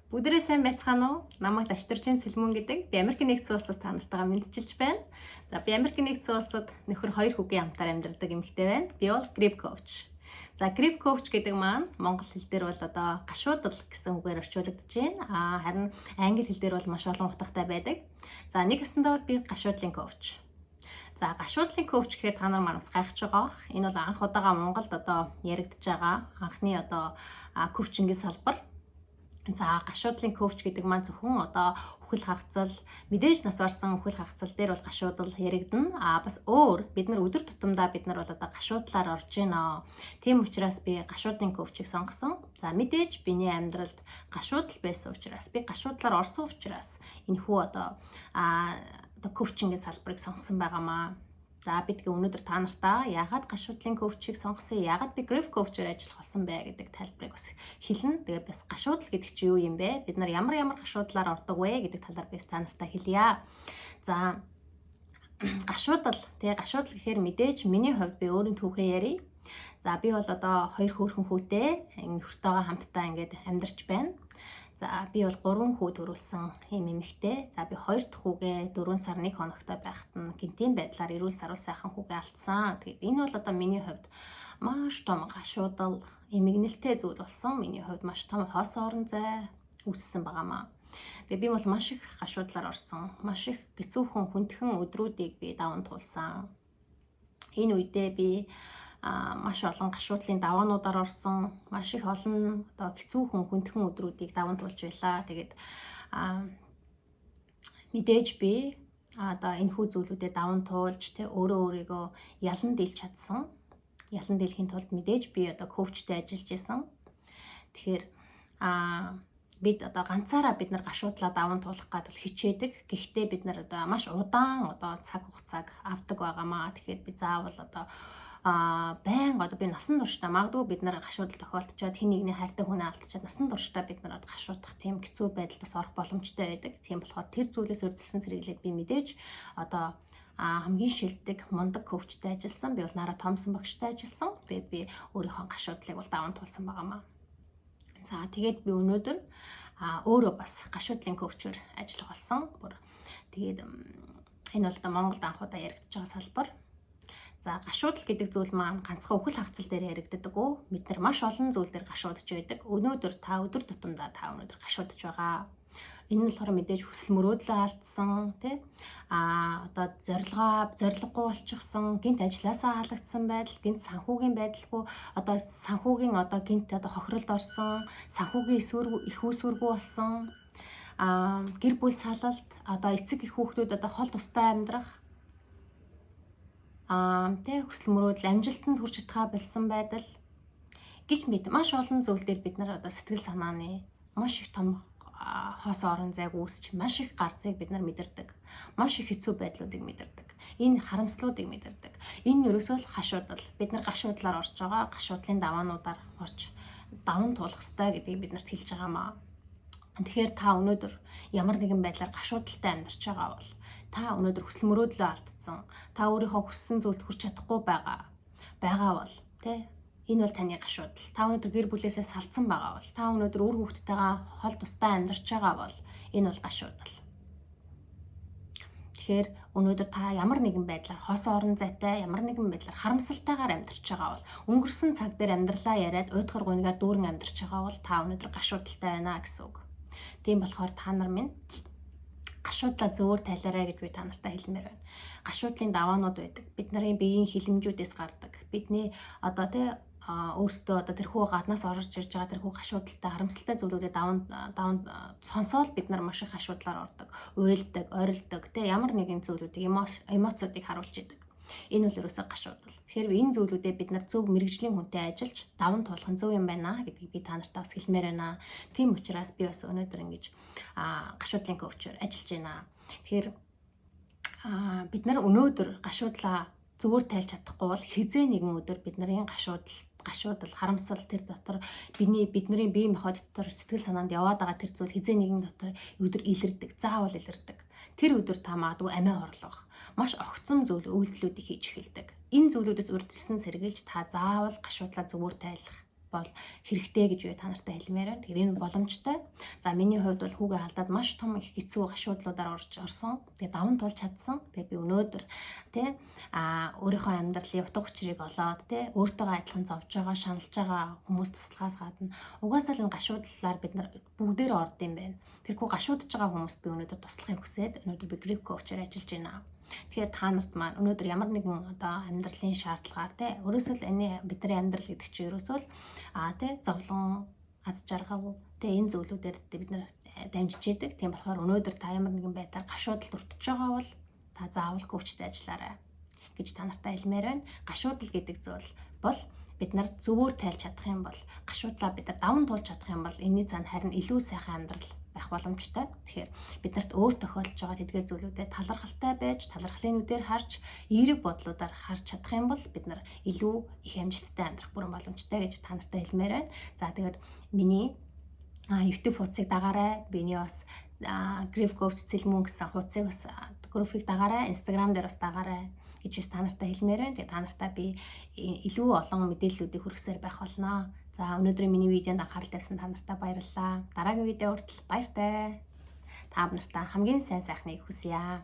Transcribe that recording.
Бүгдээрээ сайн байцгаана уу? Намайг Дашдүржийн Цэлмүн гэдэг. Би Америкийн нэгдсэн улсаас та нартайгаа мэндчилж байна. За, би Америкийн нэгдсэн улсад нөхөр, хоёр хүүгийн хамтаар амьдардаг эмэгтэй байна. Би бол grief coach. За, grief coach гэдэг маань монгол хэл дээр бол одоо гашуудал гэсэн үгээр орчуулагдаж байна. Харин англи хэл дээр бол маш олон утгатай байдаг. За, нэг ёсондоо бол би гашуудлын coach. За, гашуудлын coach гэхээр та нар маань бас гайхаж байгаа бах. Энэ бол анх удаага Монголд одоо яригдж байгаа анхны одоо coaching ийн салбар. За, гашуудлын coach гэдэг маань зөвхөн одоо үхэл хагацал, мэдээж нас барсан үхэл хагацал дээр бол гашуудал яригдана. Бас өөр бид нар өдөр тутамдаа бид нар бол одоо гашуудлаар орж байна. Тийм учраас би гашуудлын coach ийг сонгосон. За, мэдээж биний амьдралд гашуудал байсан учраас, би гашуудлаар орсон учраас энэхүү одоо coaching ийн салбарыг сонгосон байгаа маа. За, би тэгээ өнөөдөр та нартаа яагаад гашуудлын coach ийг сонгосон, яагаад би grief coach оор ажиллах болсон бэ гэдэг тайлбарыг бас хэлнэ. Тэгээ бас гашуудал гэдэг чинь юу юм бэ? Бид нар ямар ямар гашуудлаар ордог вэ гэдэг талаар би та нартаа хэлье. За, гашуудал, тэгээ гашуудал гэхээр мэдээж миний хувьд би өөрийн түүхээ ярья. За, би бол одоо хоёр хөөрхөн хүүтэй нөхөртөөгөө хамтдаа ингээд амьдарч байна. За, би бол гурван хүү төрүүлсэн юм эмэгтэй. За, би хоёр дахь хүүгээ 4 сар 1 хоногтой байхад нь гэнэтийн байдлаар эрүүл саруул сайхан хүүгээ алдсан. Тэгээд энэ бол одоо миний хувьд маш том гашуудал, эмгэнэлтэй зүйл болсон. Миний хувьд маш том хоосон орон зай үүссэн байгаа маа. Тэгээ би бол маш их гашуудлаар орсон. Маш их хэцүүхэн, хүндхэн өдрүүдийг би даван туулсан. Энэ үедээ би маш олон гашуудлын даваануудаар орсон, маш их олон одоо хэцүүхэн, хүндхэн өдрүүдийг даван туулж байлаа. Тэгээд мэдээж би одоо энэхүү зүйлүүдэд даван туулж тэ өөрөө өөрийгөө ялан дийлж чадсан. Ялан дийлэхийн тулд мэдээж би одоо coach тэй ажиллаж исэн. Тэгэхээр бид одоо ганцаараа бид нар гашуудлаа даван туулах гээд хичээдэг. Гэхдээ бид нар одоо маш удаан одоо цаг хугацааг авдаг байгаамаа. Тэгэхээр би заавал одоо байнга одоо би насан туршдаа, магадгүй бид нар гашуудал тохиолдчоод, хэн нэгний хайртай хүнээ алдчихад, насан туршдаа бид нар гашуудах тийм хэцүү байдалд бас орох боломжтой байдаг. Тийм болохоор тэр зүйлээс урьдчилсан сэргийлээд би мэдээж одоо хамгийн шилдэг, мундаг coach тэй ажилласан. Би бол Нара Томсон багштай ажилласан. Тэгээд би өөрийнхөө гашуудлыг бол даван туулсан байгаамаа. За, тэгээд би өнөөдөр өөрөө бас гашуудлын coach оор ажиллах болсон. Бүр тэгээд энэ бол одоо Монголд анх удаа яригдж байгаа салбар. За, гашуудал гэдэг зүйл маань ганцхан үхэл хагацал дээр яригддаг үү? Бид нар маш олон зүйл дээр гашуудж байдаг. Өнөөдөр та өдөр тутамдаа та өнөөдөр гашуудж байгаа. Энэ нь болохоор мэдээж хүсэл мөрөөдлөө алдсан, тий? Одоо зорилгоо зорилгогүй болчихсон, гэнэт ажлаасаа халагдсан байдал, гэнэт санхүүгийн байдалгүй, одоо санхүүгийн одоо гэнэт одоо хохиролд орсон, санхүүгийн эх үүсвэргүй болсон, гэр бүл салалт, одоо эцэг эх хүүхдүүд одоо хол тустай амьдрах, тэ хүсэл мөрөөдөл амжилтанд хүрч чадхаа болсон байдал гэх мэт маш олон зүйл дээр бид нар одоо сэтгэл санааны маш их том хоосон орон зайг үүсч, маш их гарцыг бид нар мэдэрдэг. Маш их хэцүү байдлуудыг мэдэрдэг. Энэ харамслуудыг мэдэрдэг. Энэ ерөөсөө л гашуудал. Бид нар гашуудлаар орж байгаа, гашуудлын даваануудаар орж даван туулах ёстой гэдгийг бид нарт хэлж байгаа маа. Тэгэхээр та өнөөдөр ямар нэгэн байдлаар гашуудалтай амьдарч байгаа бол, та өнөөдөр хүсэл мөрөөдлөө алдсан, та өөрийнхөө хүссэн зүйлд хүрч чадахгүй байгаа бол, тэ, энэ бол таны гашуудал. Та өнөөдөр гэр бүлээсээ салцсан байгаа бол, та өнөөдөр үр хүүхдтэйгээ хол тустай амьдарч байгаа бол энэ бол гашуудал. Тэгэхээр өнөөдөр та ямар нэгэн байдлаар хоосон орон зайтай, ямар нэгэн байдлаар харамсалтайгаар амьдарч байгаа бол, өнгөрсөн цаг дээр амьдралаа яриад уйдгар гунигаар дүүрэн амьдарч байгаа бол та өнөөдөр гашуудалтай байна гэсэн үг. Тийм болохоор та нар минь, гашуудлаа зөвөр тайлаарай гэж би та нартай хэлмээр байна. Гашуудлын даваанууд байдаг. Бид нарын биеийн хилэмжүүдээс гардаг. Бидний одоо тий өөрсдөө одоо тэрхүү гаднаас орж ирж байгаа тэрхүү гашуудалтай, харамсалтай зүйлүүдэд даван даван сонсоол бид нар маш их гашуудлаар ордог. Уйлдаг, орилдог, тий, ямар нэгэн зүйлүүдийг, эмоцуудыг харуулж идэг. Энэ бол ерөөсөө гашуудал. Тэгэхээр энэ зүйлүүдээ бид нар зөв мэргэжлийн хүнтэй ажиллаж даван туулах нь зөв юм байна гэдгийг би та нартай бас хэлмээр байна. Тийм учраас би бас өнөөдөр ингэж гашуудлын coach оор ажиллаж байна. Тэгэхээр бид нар өнөөдөр гашуудлаа зөвөр тайлж чадахгүй бол хэзээ нэгэн өдөр бид нарын гашуудал, харамсал, тэр дотор бидний бие махбод дотор сэтгэл санаанд яваад байгаа тэр зүйл хэзээ нэгэн дотор өдөр илэрдэг. Заавал илэрдэг. Тэр өдөр та магадгүй амиа хорлох, маш огцом зүйл үйлдэлүүдийг хийж эхэлдэг. Энэ зүйлүүдээс урьдчилсан сэргийлж та заавал гашуудлаа зөвөр тайлах Бол хэрэгтэй гэж би та нартай хэлмээр байна. Тэгэхээр энэ боломжтой. За, миний хувьд бол хүүгээ алдаад маш том их хэцүү гашуудлуудаар орж орсон. Тэгээ даван туулж чадсан. Тэгээ би өнөөдөр тий өөрийнхөө амьдралын утга учирыг олоод, тий өөртөөгөө адилхан зовж байгаа, шаналж байгаа хүмүүс туслахаас гадна угаасаа л энэ гашуудлаар бид нар бүгдээр орд юм байна. Тэрхүү гашуудж байгаа хүмүүст би өнөөдөр туслахыг хүсээд өнөөдөр би grief coach-аар ажиллаж байна. Тэгэхээр та нарт маань өнөөдөр ямар нэгэн одоо амьдралын шаардлагаар, те, өөрөөсөө л энэ бидний амьдрал гэдэг чинь ерөөсөө л те, зовлон, аз жаргал, те, энэ зүйлүүдээр бид нар дамжиж идэг. Тийм болохоор өнөөдөр та ямар нэгэн байдлаар гашуудалд өртөж байгаа бол та заавал coach тэй ажиллаарай гэж та нартай хэлмээр байна. Гашуудал гэдэг зүйл бол бид нар зөвөөр тайлж чадах юм бол, гашуудлаа бид нар даван туулж чадах юм бол энэний цаана харин илүү сайхан амьдрал байх боломжтой. Тэгэхээр бид нарт өөр тохиолдож байгаа тэдгээр зүйлүүдэд талархалтай байж, талархлын нүдээр харж, эерэг бодлуудаар харж чадах юм бол бид нар илүү их амжилттай амьдрах бүрэн боломжтой гэж та нартай хэлмээр байна. За, тэгэхээр миний YouTube хуудсыг дагаарай. Миний бас Grief Coach Цэлмүн гэсэн хуудсыг бас группийг дагаарай. Instagram дээр бас дагаарай гэж бас та нартай хэлмээр байна. Тэгээ та нартай би илүү олон мэдээллүүдийг хүргэсээр байх болно. За, өнөөдрийн миний видеонд анхаарал тавьсан та нартай баярлалаа. Дараагийн видео хүртэл баяртай. Та нартай хамгийн сайн сайхныг хүсье.